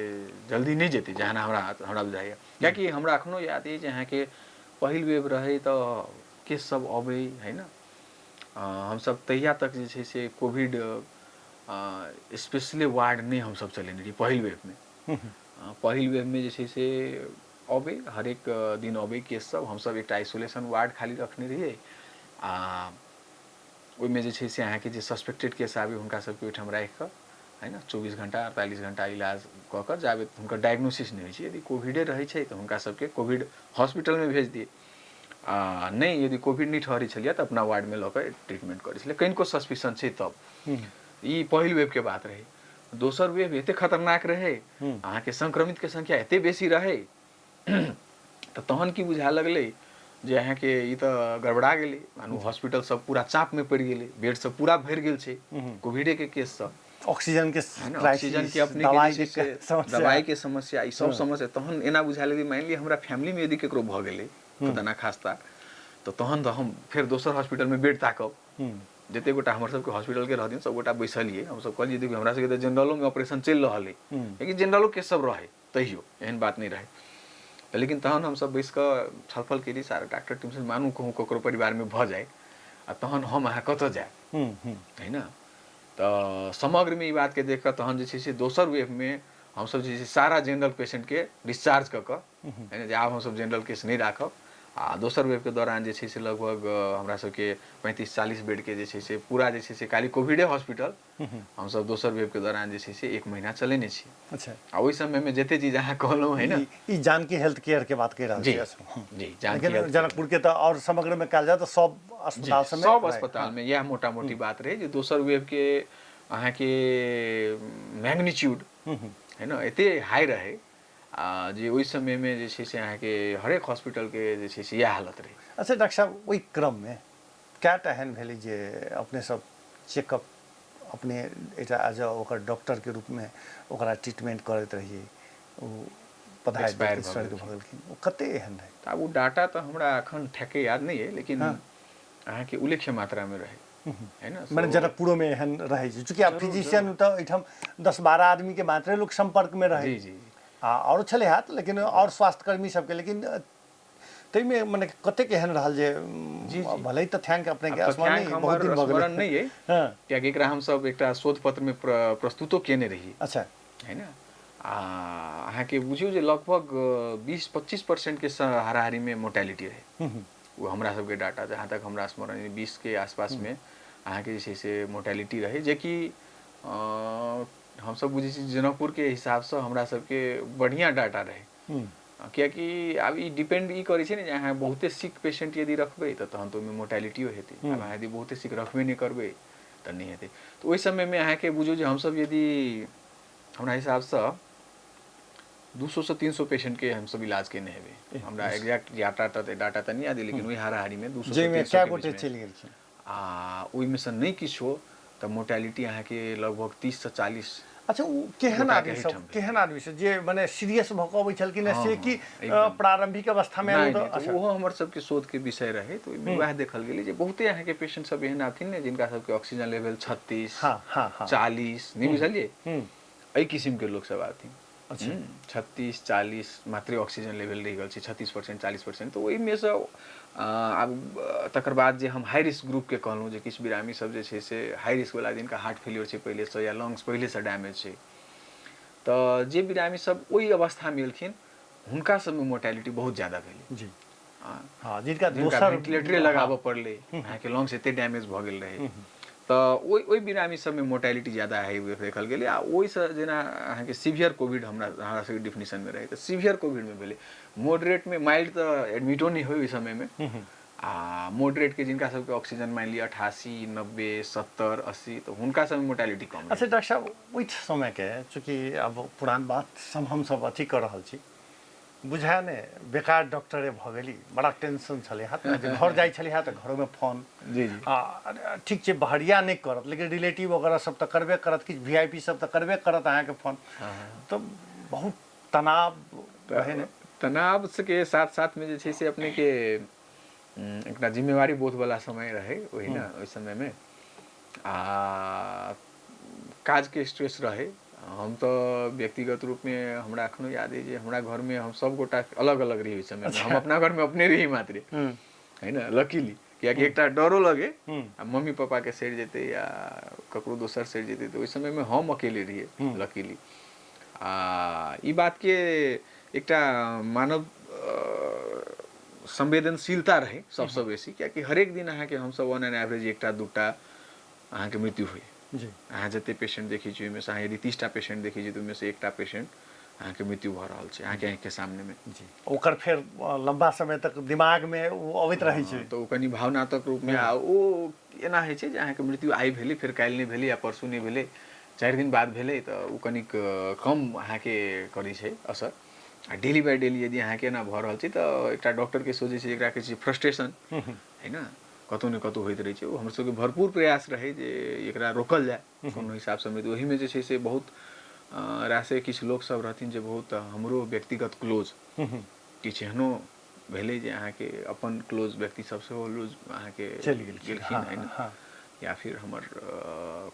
जल्दी नहि जेतै जहन हमरा हमरा बुझाइए, कियाकि हमरा एखनो याद अछि जे अहाँके पहिल वेव रहै तऽ केस सब अबै है ने, हमसब तहिया तक जे छै से कोविड स्पेशले वार्ड नहि हमसब चलेने रही पहिल वेवमे। पहिल वेवमे जे छै से अबै हरेक दिन अबै केस सब, हमसब एकटा आइसोलेशन वार्ड खाली रखने रहियै आ ओहिमे जे छै से अहाँके जे सस्पेक्टेड केस आबै हुनका सबके ओहिठाम राखि कऽ है ने 24 घंटा 48 घंटा इलाज कऽ कऽ जाबे हुनकर डायग्नोसिस नहि होइ छै, यदि कोविडे रहै छै तऽ हुनका सबके कोविड हॉस्पिटलमे भेज दियै, आ नहि यदि कोविड नहि ठहरै छलियै तऽ अपना वार्डमे लऽ कऽ ट्रीटमेंट करै छलियै, कनिको सस्पिशन छै तब। ई पहिल वेवके बात रहै। दोसर वेव एते खतरनाक रहै, अहाँके संक्रमितके संख्या एते बेसी रहै, तऽ तहन की बुझाए लगलै जे अहाँके ई तऽ गड़बड़ा गेलै, मानू हॉस्पिटल सब पूरा चापमे पड़ि गेलै, बेड सब पूरा भरि गेल छै कोविडेके केससँ, ऑक्सीजन के ऑक्सीजन के अपने दवाई के दवाई के समस्या, ई सब समस्या। तहन एना बुझाए लगलै मानि लिअ हमरा फैमिलीमे यदि ककरो भऽ गेलै खुदा ना खास्ता तऽ तहन तऽ हम फेर दोसर हॉस्पिटलमे बेड ताकब। जते गोटा हमर सबके हॉस्पिटल के रहथिन सब गोटा बैसलियै, हमसब कहलियै देखियौ हमरा सबके तऽ जनरलोमे ऑपरेशन चलि रहल अइ, लेकिन जनरलो केस सब रहै तहियो, एहन बात नहि रहै। लेकिन तहन हमसब बैस कऽ छलफल केलियै सारा डॉक्टर टीम से, मानू कहूँ ककरो परिवारमे भऽ जाय आ तहन हम अहाँ कतऽ जायब, है ने। तऽ समग्रमे ई बातके देख कऽ तहन जे छै से दोसर वेवमे हमसब जे छै सारा जनरल पेशेंटके डिस्चार्ज कऽ कऽ, है ने, जे आब हमसब जनरल केस नहि राखब। आ दोसर वेवके दौरान जे छै से लगभग हमरा सबके 35-40 बेडके जे छै से पूरा जे छै से खाली कोविडे हॉस्पिटल हमसब दोसर वेवके दौरान जे छै से 1 महीना चलेने छी। अच्छा। आ ओहि समयमे जते चीज अहाँ कहलहुँ है ने, ई जानकी हेल्थ केयर के बात कहि रहल छी। जी, जानकी हेल्थ जनकपुर के तऽ आओर समग्रमे कहल जाय तऽ सब अस्पताल सबमे, सब अस्पतालमे इएह मोटा मोटी बात रहै जे दोसर वेवके अहाँके मैग्नीट्यूड है ने एते हाई रहै आ जे ओहि समयमे जे छै से अहाँके हरेक हॉस्पिटलके जे छै से इएह हालत रहै। अच्छा डॉक्टर साहब, ओहि क्रममे कएटा एहन भेलै जे अपने सब चेकअप अपने एकटा एज अ ओकर डॉक्टरके रूपमे ओकरा ट्रीटमेंट करैत रहियै, ओ पधारि एक्सपायर देलखिन, भऽ स्वर्ग गेलखिन। भऽ गेलखिन, ओ कते एहन रहै? तऽ आब ओ डाटा तऽ हमरा एखन ठेके याद नहि अइ, लेकिन अहाँके उल्लेख्य मात्रामे रहै, है ने। मने जनकपुरोमे एहन रहै छै, चूँकि आब फिजिशियन तऽ एहिठाम 10-12 आदमीके मात्रे लोक सम्पर्कमे रहै। जी जी। आ आओर छलै हैत, लेकिन आओर स्वास्थ्यकर्मी सबके, लेकिन ताहिमे मने कतेक एहन रहल जे जी, जी। भले ही तथ्यांक अपने के आब स्मरण तथ्यांक नहि, बहुत हमर दिन भऽ स्मरण गेलै। नहि अइ, हँ। कियाकि एकरा हमसब एकटा शोध पत्रमे प्रस्तुतो केने रही। अच्छा। है ने, आ अहाँके बुझियौ जे लगभग 20-25% के हाराहारीमे मोर्टेलिटी रहै। ओ हमरा सबके डाटा जहाँ तक हमरा स्मरण 20 के आसपासमे अहाँके जे छै से मोर्टेलिटी रहै, जेकि हमसब बुझै छी जनकपुरके हिसाबसँ हमरा सबके बढ़िआँ डाटा रहै। कियाकि आब ई डिपेंड ई करै छै ने जे अहाँ बहुते सिक पेशेंट यदि रखबै तऽ तहन तऽ ओहिमे मोर्टेलिटियो हेतै, आब अहाँ यदि बहुते सिक रखबे नहि करबै तऽ नहि हेतै। तऽ ओहि समयमे अहाँके बुझू जे हमसब यदि हमरा हिसाबसँ 200 से 300 पेशेंटके हमसब इलाज केने हेबै, हमरा एग्जैक्ट डाटा तऽ नहि याद, लेकिन ओहि हाराहारीमे 200 से 300 के गोटे चलि गेलखिन। आ ओहिमे सँ नहि किछो तऽ मोर्टेलिटी अहाँके लगभग 30 से 40। अच्छा, ओ केहन आदमी सब, केहन आदमी सब जे मने सीरियस भऽ कऽ अबै छलखिन से कि प्रारंभिक अवस्थामे? नहि, ओहो हमर सबके शोधके विषय रहै। तऽ ओहिमे वएह देखल गेलै जे बहुते अहाँके पेशेंट सब एहन आथिन ने जिनका सबके ऑक्सीजन लेवल 36 40, नहि बुझलियै, एहि किसिमके लोक सब आथिन। अच्छा, 36 40 मात्रे ऑक्सीजन लेवल रहि गेल छै, 36% 40%। तऽ ओहिमे सँ आब तकर बाद जे हम हाई रिस्क ग्रुपके कहलहुँ जे किछु बिरामी सब जे छै से हाई रिस्क वाला, जिनका हार्ट फेल्योर छै पहिलेसँ या लंग्स पहिलेसँ डैमेज छै, तऽ जे बिरामी सब ओहि अवस्थामे एलखिन हुनका सबमे मोर्टेलिटी बहुत ज्यादा भेलै। जी हाँ, जिनका दोसर वेंटिलेटरे लगाबऽ पड़लै, अहाँके लंग्स एते डैमेज भऽ गेल रहै, तऽ ओहि ओहि बिरामी सबमे मोर्टेलिटी ज्यादा है देखल गेलै। आ ओहिसँ जेना अहाँके सीवियर कोविड हमरा हमरा सबके डिफिनेशनमे रहै तऽ सीवियर कोविडमे भेलै, मोडरेटमे माइल्ड तऽ एडमिटो नहि होइ ओहि समयमे, आ मोडरेटके जिनका सबके ऑक्सीजन मानि लिअ 88 90 70 80, तऽ हुनका सबमे मोर्टेलिटी कम। अच्छा डॉक्टर साहब, ओहि समयके चूँकि आब पुरान बात सब हमसब अथी कऽ रहल छी, बुझाय ने बेकार डॉक्टरे भऽ गेली, बड़ा टेंशन छलै हँ जे घर जाइ छलै हँ तऽ घरोमे फोन। जी जी। आ ठीक छै, बहरिया नहि करत लेकिन रिलेटिव वगैरह सब तऽ करबे करत, किछु वी I P सब तऽ करबे करत अहाँके फोन, तऽ बहुत तनाव रहै ने? तनाव के साथ साथमे जे छै से अपनेके एकटा जिम्मेवारी बोधवला समय रहै ओहि ने, ओहि समयमे आ काजके स्ट्रेस रहै। हम तऽ व्यक्तिगत रूपमे हमरा एखनो याद अइ जे हमरा घरमे हम सब गोटा अलग अलग रही ओहि समयमे, हम अपना घरमे अपने रही मात्रे है ने, लकीली, कियाकि एकटा डरो लगे आ मम्मी पापाके सड़ि जेतै या ककरो दोसर सड़ि जेतै, तऽ ओहि समयमे हम अकेले रहियै लकीली। आ ई बातके एकटा मानव संवेदनशीलता रहै सबसँ बेसी, कियाकि हरेक दिन अहाँके हमसब ऑन एन एवरेज एकटा दूटा अहाँके मृत्यु होइ जी। अहाँ जते पेशेंट देखै छी ओहिमे सँ अहाँ यदि 30टा पेशेंट देखै छी तऽ ओहिमे सँ एकटा पेशेंट अहाँके मृत्यु भऽ रहल छै अहाँके आँखिके सामनेमे जी। ओकर फेर लम्बा समय तक दिमागमे ओ अबैत रहै छै, तऽ ओ कनि भावनात्मक रूपमे। आ ओ एना होइ छै जे अहाँके मृत्यु आइ भेलै, फेर काल्हि नहि भेलै या परसू नहि भेलै, 4 दिन बाद भेलै, तऽ ओ कनिक कम अहाँके करै छै असर। आ डेली बाय डेली यदि अहाँके एना भऽ रहल छै तऽ एकटा डॉक्टरके सोचै छै, एकरा कहै छै फ्रस्ट्रेशन है ने, कतहु ने कतहु होइत रहै छै। ओ हमर सबके भरपूर प्रयास रहै जे एकरा रोकल जाय कोनो हिसाबसँ मृत्यु। ओहिमे जे छै से बहुत रासे किछु लोकसब रहथिन जे बहुत हमरो व्यक्तिगत क्लोज, किछु एहनो भेलै जे अहाँके अपन क्लोज व्यक्ति सब सेहो लूज अहाँके चलि गेलखिन है ने, या फिर हमर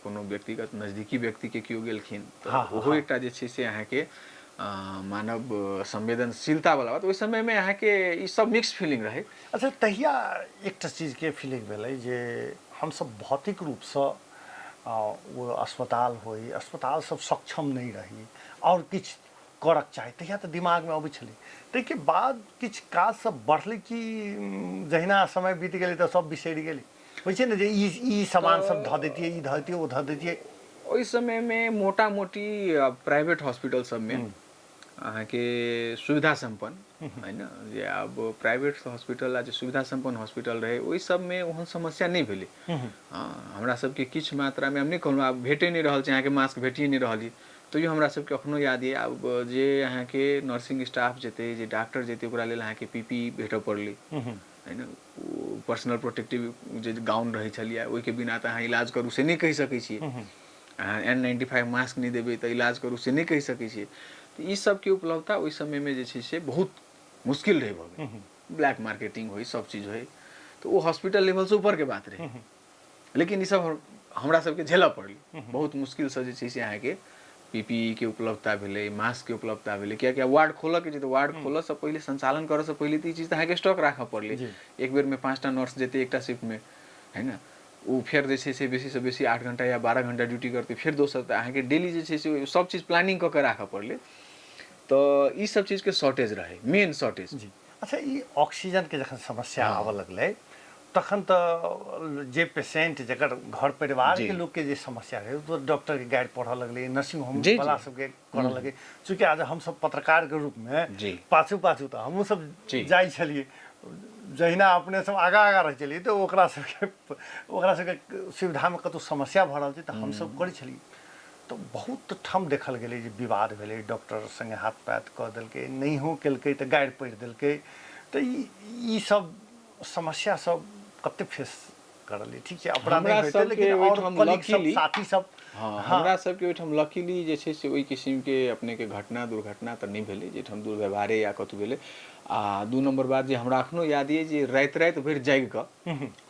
कोनो व्यक्तिगत नजदीकी व्यक्तिके केओ गेलखिन, तऽ ओहो एकटा जे छै से अहाँके मानव संवेदनशीलता वाला बात। ओहि समयमे अहाँके ई सब मिक्स फीलिंग रहै। अच्छा, तहिया एकटा चीजके फीलिंग भेलै जे हमसब भौतिक रूपसँ ओ अस्पताल होइ, अस्पताल सब सक्षम नहि रही आओर किछु करक चाही, तहिया तऽ दिमागमे अबै छलै। ताहिके बाद किछु काज सब बढ़लै कि जहिना समय बीत गेलै तऽ सब बिसरि गेलै? होइ छै ने जे ई ई सामान सब धऽ दैतियै, ई धऽ दैतियै, ओ धऽ दैतियै। ओहि समयमे मोटा मोटी प्राइवेट हॉस्पिटल सबमे अहाँके सुविधा सम्पन्न है ने, जे आब प्राइवेट हॉस्पिटल आ जे सुविधा सम्पन्न हॉस्पिटल रहै ओहि सबमे ओहन समस्या नहि भेलै। हमरा सबके किछु मात्रामे, हम नहि कहलहुँ आब भेटे नहि रहल छै अहाँके, मास्क भेटिए नहि रहल यऽ, तैयो हमरा सबके एखनो याद यऽ आब जे अहाँके नर्सिंग स्टाफ जेतै, जे डॉक्टर जेतै, ओकरा लेल अहाँके पी पी भेटऽ पड़लै है ने, ओ पर्सनल प्रोटेक्टिव जे गाउन रहै छलियै, ओहिके बिना तऽ अहाँ इलाज करू से नहि कहि सकै छियै, अहाँ N95 mask नहि देबै तऽ इलाज करू से नहि कहि सकै छियै। तऽ ई सबके उपलब्धता ओहि समयमे जे छै से बहुत मुश्किल रहै भऽ गेल, ब्लैक मार्केटिंग होइ, सब चीज होइ, तऽ ओ हॉस्पिटल लेवलसँ ऊपरके बात रहै, लेकिन ई सब हमरा सबके झेलऽ पड़लै बहुत मुश्किलसँ। जे छै से अहाँके पी पी ई के उपलब्धता भेलै, मास्कके उपलब्धता भेलै, कियाकि आब वार्ड खोलऽके छै तऽ वार्ड खोलऽसँ पहिले, संचालन करऽसँ पहिले तऽ ई चीज तऽ अहाँके स्टॉक राखऽ पड़लै। एक बेरमे 5टा नर्स जेतै एकटा शिफ्टमे है ने, ओ फेर जे छै से बेसीसँ बेसी 8 घंटा या 12 घंटा ड्यूटी करतै, फेर दोसर, तऽ अहाँके डेली जे छै से सब चीज प्लानिंग कऽ के राखऽ पड़लै। तऽ ई सब चीजके शॉर्टेज रहै, मेन शॉर्टेज। जी। अच्छा, ई ऑक्सीजनके जखन समस्या आबऽ लगलै तखन तऽ जे पेशेंट जकर घर परिवारके लोकके जे समस्या रहै, ओ तऽ डॉक्टरके गारि पढ़ऽ लगलै, नर्सिंग होम वाला सबके करऽ लगलै। चूँकि आज हमसब पत्रकारके रूपमे पाछू पाछू तऽ हमहूँ सब जाइ छलियै, जहिना अपने सब आगाँ आगाँ रहै छलियै तऽ ओकरा सबके सुविधामे कतहु समस्या भऽ रहल छै तऽ हमसब करै छलियै। तऽ बहुत ठाम देखल गेलै जे विवाद भेलै, डॉक्टर सङ्गे हाथ पात कऽ देलकै, नहियो केलकै तऽ गारि पढ़ि देलकै। तऽ ई सब समस्या सब कते फेस करलियै? ठीक छै, अपना नहि हमरा होइतै, सबके लेकिन आओर ओहिठाम कलीग सब, लकीली साथी सब। हँ, हमरा सबके ओहिठाम लकीली जे छै से ओहि किसिमके अपनेके घटना दुर्घटना तऽ नहि भेलै, जाहिठाम दुर्व्यवहारे या कतहु भेलै। आ 2 नम्बर बात जे हमरा एखनो याद यऽ जे राति राति भरि जागि कऽ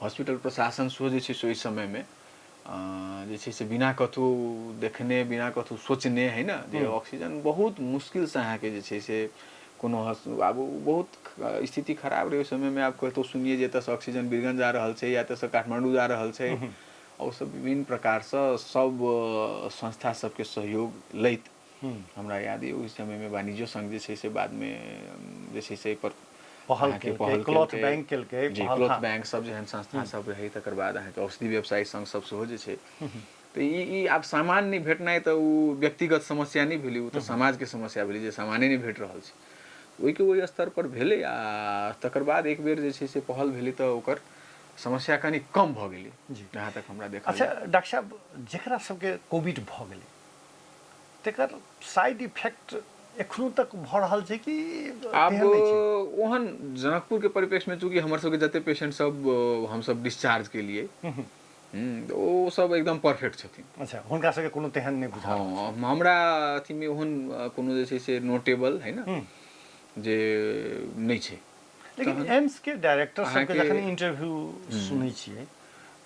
हॉस्पिटल प्रशासन सेहो जे छै से ओहि समयमे जे छै से बिना कतहु देखने, बिना कतहु सोचने है ने, जे ऑक्सीजन बहुत मुश्किलसँ अहाँके जे छै से कोनो आब बहुत स्थिति खराब रहै ओहि समयमे। आब कतहु सुनियै जे एतऽसँ ऑक्सीजन बीरगंज जा रहल छै या एतऽसँ काठमाण्डू जा रहल छै, आ ओसभ विभिन्न प्रकारसँ सब संस्था सबके सहयोग लैत, हमरा याद यऽ ओहि समयमे वाणिज्यो संघ जे छै से बादमे जे छै से एहिपर पहल अहाँके केलकै, पहल क्लॉथ केलकै। बैंक केलकै जी, पहल। क्लॉथ बैंक सब जेहन संस्था सब रहै, तकर बाद अहाँके औषधि व्यवसायी संघ सब सेहो जे छै। तऽ ई आब सामान नहि भेटनाइ तऽ ओ व्यक्तिगत समस्या नहि भेलै, ओ तऽ समाजके समस्या भेलै जे सामाने नहि भेट रहल छै। ओहिके ओहि स्तर पर भेलै आ तकर बाद एक बेर जे छै से पहल भेलै तऽ ओकर समस्या कनि कम भऽ गेलै, जहाँ तक हमरा देखल। अच्छा डॉक्टर साहब, जकरा सबके कोविड भऽ गेलै तकर साइड इफेक्ट एखनो तक भऽ रहल छै कि आब तेहन नहि छै? ओहन जनकपुरके परिप्रेक्ष्यमे चूँकि हमर सबके जते पेशेंट सब हमसब डिस्चार्ज केलियै, ओ सब एकदम परफेक्ट छथिन। अच्छा, हुनका सबके कोनो तेहन नहि बुझा रहल? हँ, हमरा अथीमे ओहन कोनो जे छै से नोटेबल है ने जे नहि छै। लेकिन एम्स के डायरेक्टर सबके अहाँके जखन इंटरव्यू सुनै छियै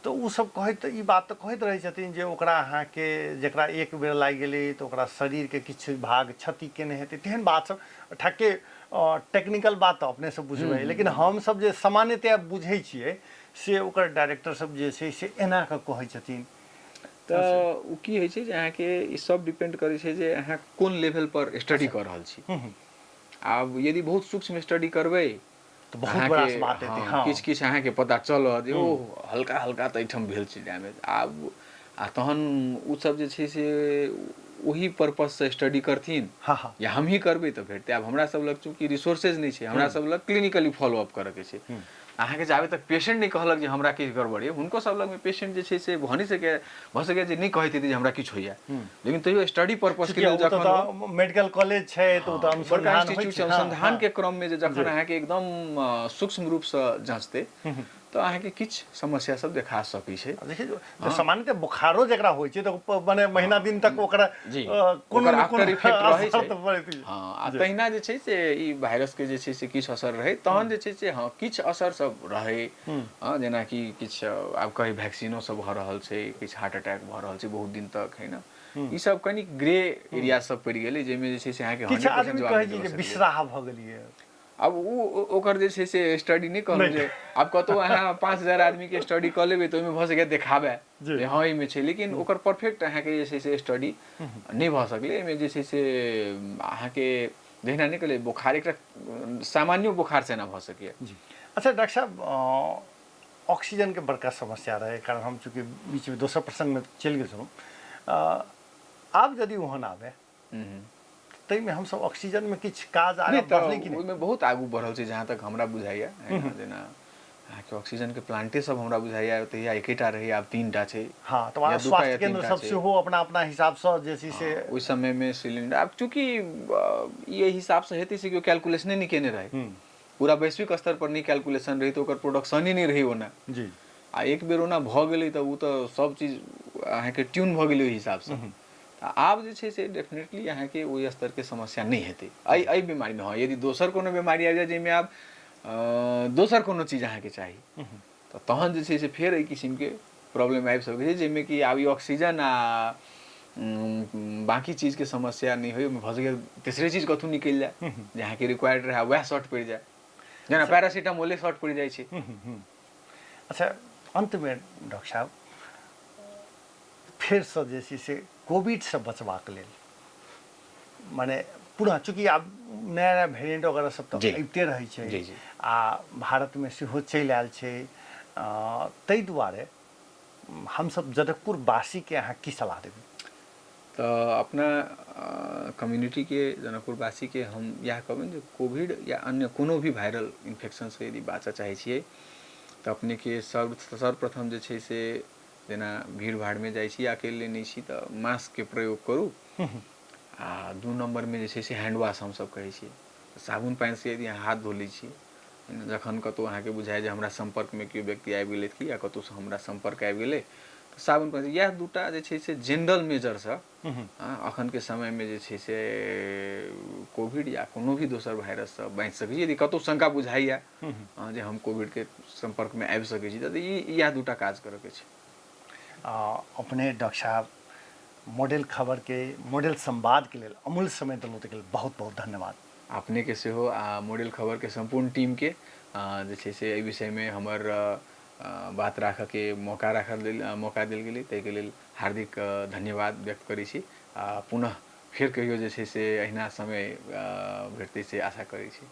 तऽ ओ सब कहैत ई बात तऽ कहैत रहै छथिन जे ओकरा अहाँके जकरा एक बेर लागि गेलै तऽ ओकरा शरीरके किछु भाग क्षति केने हेतै, तेहन बात सब। ठक्के टेक्निकल बात तऽ अपने सब बुझबै, लेकिन हमसब जे सामान्यतया बुझै छियै से ओकर डायरेक्टर सब जे छै से एना कऽ कहै छथिन। तऽ ओ की होइ छै जे अहाँके ई सब डिपेंड करै छै जे अहाँ कोन लेवल पर स्टडी कऽ रहल छी। आब यदि बहुत सूक्ष्म स्टडी करबै तऽ बहुत बड़ा बात हेतै। हँ, किछु किछु अहाँके पता चलत जे ओ हल्का हल्का तऽ एहिठाम भेल छै डैमेज। आब आ तहन ओ सब जे छै से ओही पर्पससँ स्टडी करथिन हँ हँ या हमही करबै तऽ भेटतै। आब हमरा सब लग चूँकि रिसोर्सेज नहि छै, हमरा सब लग क्लिनिकली फॉलो अप करऽके छै। अहाँके जाबे तक पेशेंट नहि कहलक जे हमरा किछु गड़बड़ यऽ, हुनको सब लगमे पेशेंट जे छै से भऽ नहि सकैए, भऽ सकैए जे नहि कहैत हेतै जे हमरा किछु होइए, लेकिन तैयो स्टडी पर्पस के लेल जखन मेडिकल कॉलेज छै तऽ ओ तऽ बड़का अनुसंधान होइ इंस्टीट्यूट छै। अनुसंधान के क्रममे जे जखन अहाँके एकदम सूक्ष्म रूपसँ जाँचतै तऽ अहाँके किछु समस्या सब देखा सकै छै। देखियौ, सामान्यतः बोखारो जकरा होइ छै तऽ मने महिना दिन तक ओकरा जी कोनो ओकर ने आफ्टर कोनो इफेक्ट रहै असर छै। तऽ पड़ैत छै। हँ, आ तहिना जे छै से ई वायरसके जे छै से किछु असर रहै, तहन जे छै से हँ किछु असर सब रहै। हँ, जेनाकि किछु आब कही वैक्सीनो सब भऽ रहल छै, किछु हार्ट अटैक भऽ रहल छै बहुत दिन तक है ने, ई सब कनि ग्रे एरिया सब पड़ि गेलै जाहिमे जे छै से अहाँके किछु 100% आदमी जवाब कहै नहि छै दऽ जे सकैए। बिसराह भऽ गेलियै। आब ओ ओकर जे छै से स्टडी नहि कहलहुँ जे आब कतहु अहाँ 5000 आदमीके स्टडी कऽ लेबै तऽ ओहिमे भऽ सकैए देखाबै जे हँ एहिमे छै, लेकिन ओकर परफेक्ट अहाँके जे छै से स्टडी नहि भऽ सकलै। एहिमे जे छै से अहाँके जहिना नहि कहलियै बोखार, एकटा सामान्यो बोखार से एना भऽ सकैए। जी, अच्छा डॉक्टर साहब, ऑक्सीजनके बड़का समस्या रहै, कारण हम चूँकि बीचमे दोसर प्रसङ्गमे चलि गेल छलहुँ। आब यदि ओहन आबै ताहिमे हमसब ऑक्सीजनमे किछु काज नहि आगाँ बढ़लै तऽ कि नहि? ओहिमे बहुत आगू बढ़ल छै जहाँ तक हमरा बुझाइए। जेना अहाँके ऑक्सीजनके प्लांटे सब हमरा बुझाइए तहिया एकेटा रहै, आब 3टा छै। हँ, तऽ या 2टा स्वास्थ्य या केंद्र 3टा सब छै। सेहो अपना अपना हिसाबसँ जे छै से ओहि समयमे सिलिंडर आब चूँकि ई एहि हिसाबसँ हेतै से केओ कैलकुलेशने नहि केने रहै, पूरा वैश्विक स्तर पर नहि कैलकुलेशन रहै, तऽ ओकर प्रोडक्शने नहि रहै ओना। आ एक बेर ओना भऽ गेलै तऽ ओ तऽ सब चीज अहाँके ट्यून भऽ गेलै ओहि हिसाबसँ। तऽ आब जे छै से डेफिनेटली अहाँके ओहि स्तरके समस्या नहि हेतै एहि एहि बीमारीमे। हँ, यदि दोसर कोनो बीमारी आबि जाय जाहिमे आब दोसर कोनो चीज अहाँके चाही तऽ तहन जे छै से फेर एहि किसिमके प्रॉब्लम आबि सकै छै, जाहिमे कि आब ई ऑक्सीजन आ बाँकी चीजके समस्या नहि होइ, ओहिमे भऽ सकैए तेसरे चीज कतहु निकलि जाय जे अहाँके रिक्वायर्ड रहए, वएह शॉर्ट पड़ि जाय, जेना पैरासिटामोले शॉर्ट पड़ि जाइ छै। अच्छा, अन्तमे डॉक्टर साहब, फेरसँ जे छै से कोविडसँ बचबाक लेल मने पुनः चूँकि आब नया नया वेरिएंट वगैरह सब तऽ अबिते रहै छै जी जी आ भारतमे सेहो चलि आयल छै, ताहि दुआरे हमसब जनकपुरवासीके अहाँ की सलाह देबै? तऽ अपना कम्युनिटीके जनकपुरवासीके हम इएह कहबनि जे कोविड या अन्य कोनो भी वायरल इन्फेक्शनसँ यदि बाँचऽ चाहै छियै तऽ अपनेके सर्वप्रथम जे छै से जेना भीड़ भाड़मे जाइ छी, अकेले नहि छी तऽ मास्कके प्रयोग करू। आ 2 नम्बरमे जे छै से हैंड वाश हमसब कहै छियै, साबुन पानिसँ यदि अहाँ हाथ धो लै छी, जखन कतहु अहाँके बुझाइ जे हमरा सम्पर्कमे केओ व्यक्ति आबि गेलै कि या कतहुसँ हमरा सम्पर्क आबि गेलै तऽ साबुन पानि, इएह दूटा जे छै से जेनरल मेजरसँ अखनके समयमे जे छै से कोविड या कोनो भी दोसर वायरससँ बाँचि सकै छी। यदि कतहु शङ्का बुझाइए जे हम कोविडके सम्पर्कमे आबि सकै छी तऽ इएह दूटा काज करऽके छै। अपने डॉक्टर साहब मॉडल खबरके मॉडल संवादके लेल अमूल्य समय देलहुँ, ताहिके लेल बहुत बहुत धन्यवाद। अपनेके सेहो आ मॉडल खबरके सम्पूर्ण टीमके जे छै से एहि विषयमे हमर बात राखऽके मौका राखल मौका देल गेलै, ताहिके लेल हार्दिक धन्यवाद व्यक्त करै छी। आ पुनः फेर कहियो जे छै से अहिना समय भेटतै से आशा करै छी।